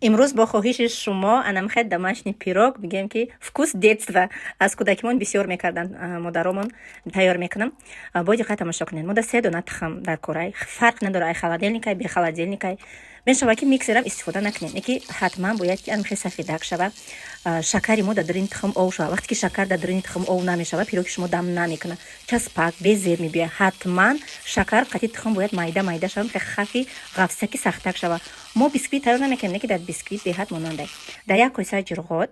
Имрӯз бо хоҳиши шумо анамхел домашний пирог, бигем ки вкус детства, аз кӯдакимон бисёр мекарданд модаромон, тайёр мекунам. Бо диққат тамошо кунед. Мо да се дона тухм дар корай, фарқ надора, ай холодильникай, бе холодильникай мешава, ки миксерам истифода накунед, ки ҳатман бояд ки анамхел сафедак шава. Шакари мо дар даруни тухм ов шава. Вақте ки шакар дар даруни тухм ов намешава, пироги шумо дам намекунад, часпак, безеб мебиёяд. Ҳатман шакар қати тухм бояд майда майда шава, хафи ғафсаки сахтак шава. Мо бисквит тайёр намекунем, не ки дар бисквит беҳад монандай. Дар як коса ҷирғот,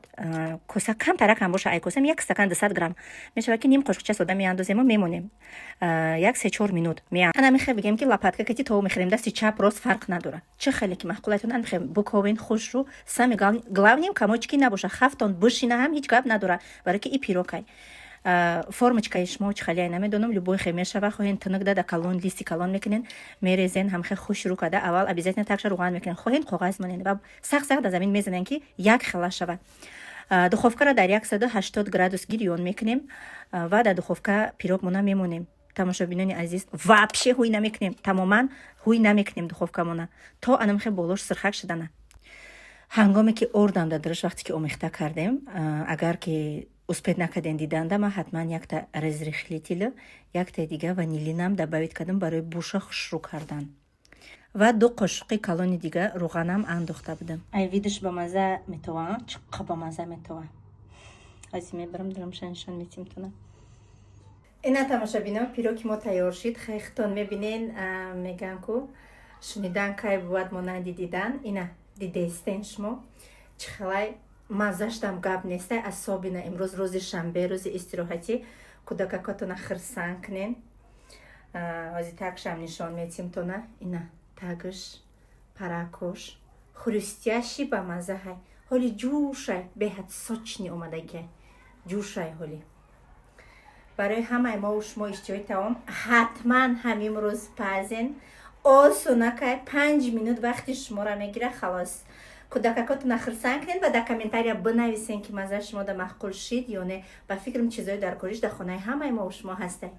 коса камтарак ҳам боша, ай косам як стакан, 200 грамм мешава, ки ним қошуқча сода меандозему мемонем як 3-4 минут. Анамихе бигем, ки лопатка кати то мехӯрем, дасти чап, рост фарқ надорад, чӣ хеле ки маъқулатон, анамихе буковен хушрӯ. Самое главное, комочки набоша, хафтон бишина ҳам ҳеҷ гап надорад, барои ки и пирогай. Формочкаи шумо чӣ хеле, намедонам, любой хе мешава. Хоҳен, тунук да калон, листи калон мекунен, мерезен, ҳамхе хушрӯ када. Аввал обязательно такша руған мекунен, хоҳен, коғаз монен ва сахт сахт дар замин мезанен, ки як хела шавад. Духовкаро дар 180 градус гирён мекунем ва дар духовка пирогмона мемонем. Тамошобинони азиз, вообще ҳуй намекунем, тамоман ҳуй намекунем духовкамона, то анамхе болош сирхак шудана. Ҳангоме ки ордам дар дараш, вақте ки омехта кардем, агар ки успеть накардем диданда, ман ҳатман якта разрыхлитель, якта дига ванилинам добавить кардам барои буша хушрӯ кардан ва ду қошуқи калони дига руғанам андохта будам. Ай видиш ба маза метова, чиққа ба маза метова. Ази мебарам, дарамша нишон метимтона. Ина, тамошобино, пироги мо тайёр шид. Хехтон мебинен, меган ку шунидан кай бувад монанди дидан. Ина дидестен шумо, чӣ хелай маззаштам, гап нестай. Особенно имрӯз, рӯзи шанбе, рӯзи истироҳатӣ, кӯдакакотона хирсан кунен. Ози такшам нишон метимтона. Ина тагш, паракош хрустящий, ба маззаҳай. Ҳоли ҷӯшай, беҳад сочный омадагиай, ҷӯшай ҳоли. Барои ҳамаи мову шумо иштиҳои таом. Ҳатман ҳамин рӯз пазен, осонакай, 5 минут вақти шуморо мегира, халос. Кӯдакакотона хирсан кунед ва дар комментария бинависен, ки маззаи шумо да маъқул шид ё не. Ба фикрам, чизои дар кориш дар хонаи ҳамаи мову шумо ҳастай.